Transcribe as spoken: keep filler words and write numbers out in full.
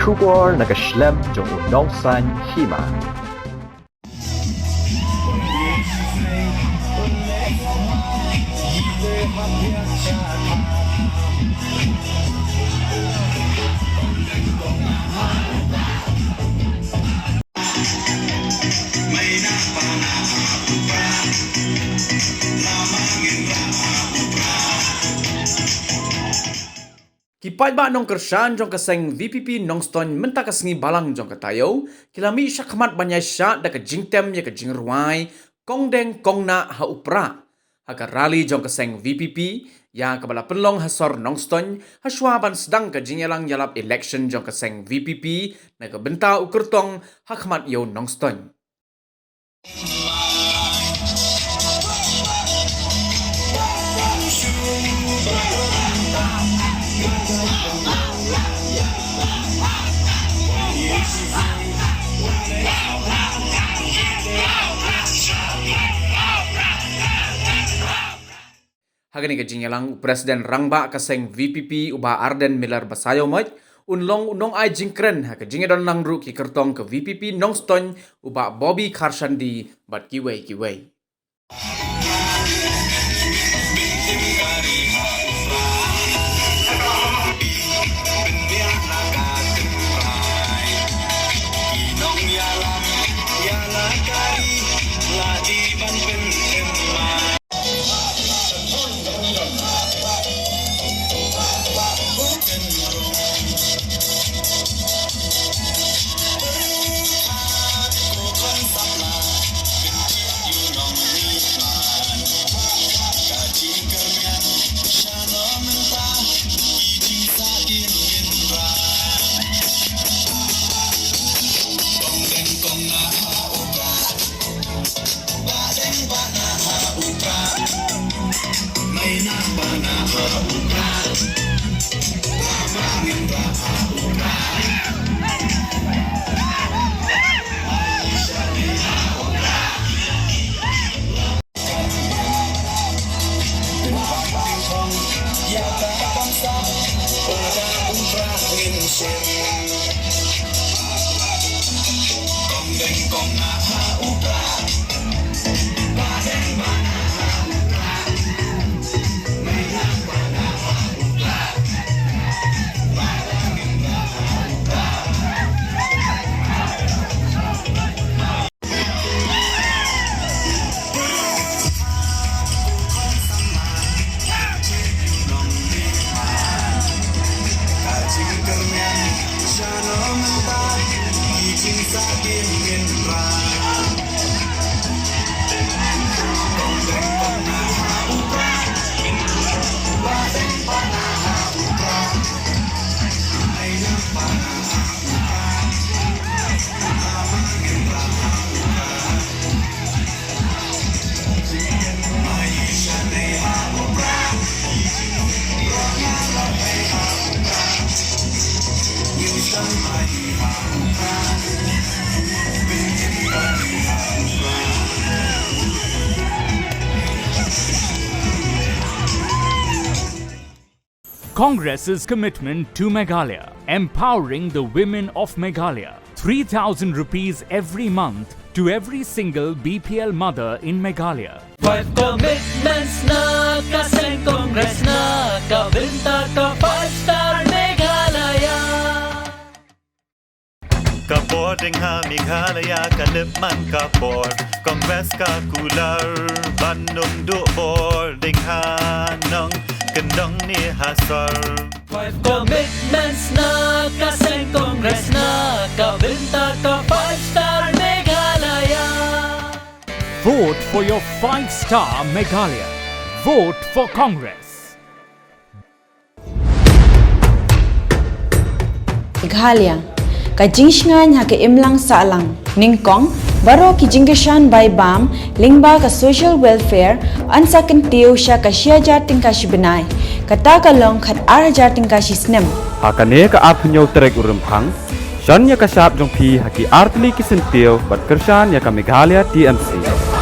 Khubor na ka shlem jong u nongsan hima. Ki paidbah nongkyrshan jong ka seng V P P Nongstoiñ mynta ka sngi Balang jong ka taïew, ki la mih shakhmat ban ïaishad da ka jingtem ïa ka jingrwai Kong Deng Kong Nah ha u Prah. Ha ka rally jong ka seng V P P, ïa kaba la pynlong ha sor Nongstoiñ, hashwa ban sdang ka jingïalang ïalap election jong ka seng V P P, na ka bynta u kyrtong ha khmat ïew Nongstoiñ. Ha kane ka jingïalang, u President Rangbah ka seng V P P, u Bah Ardent Miller Basaiawmoit, un long u nongai jingkren ha ka jingïadonlang ruh ki kyrtong ka V P P Nongstoiñ, u Bah Bobby Kharshandi, bad kiwei kiwei. Congress's commitment to Meghalaya, empowering the women of Meghalaya. Three thousand rupees every month to every single B P L mother in Meghalaya. Five commitments na ka seng Congress na ka bynta ka five star Meghalaya. Ka bor ding ha Meghalaya ka lip man ka bor. Congress ka kular ban ym duh bor ding ha nong kyndong ne ha sor. Five commitments na ka seng Congress na ka bynta ka five star Meghalaya. Vote for your five star Meghalaya. Vote for Congress. Meghalaya, ka jingshngaiñ ha ka imlang sahlang. Nyngkong, baroh ki jingkyrshan bai bam lyngba ka social welfare yn sa kyntiew sha ka shi hajar tyngka shi bnai, kata ka long khat ar hajar tyngka shi snem. Ha kane ka arphew hynñiew tarik u Rymphang, shon ïa ka shap jong phi ha ki artylli ki syntiew bad kyrshan ïa ka Meghalaya T M C.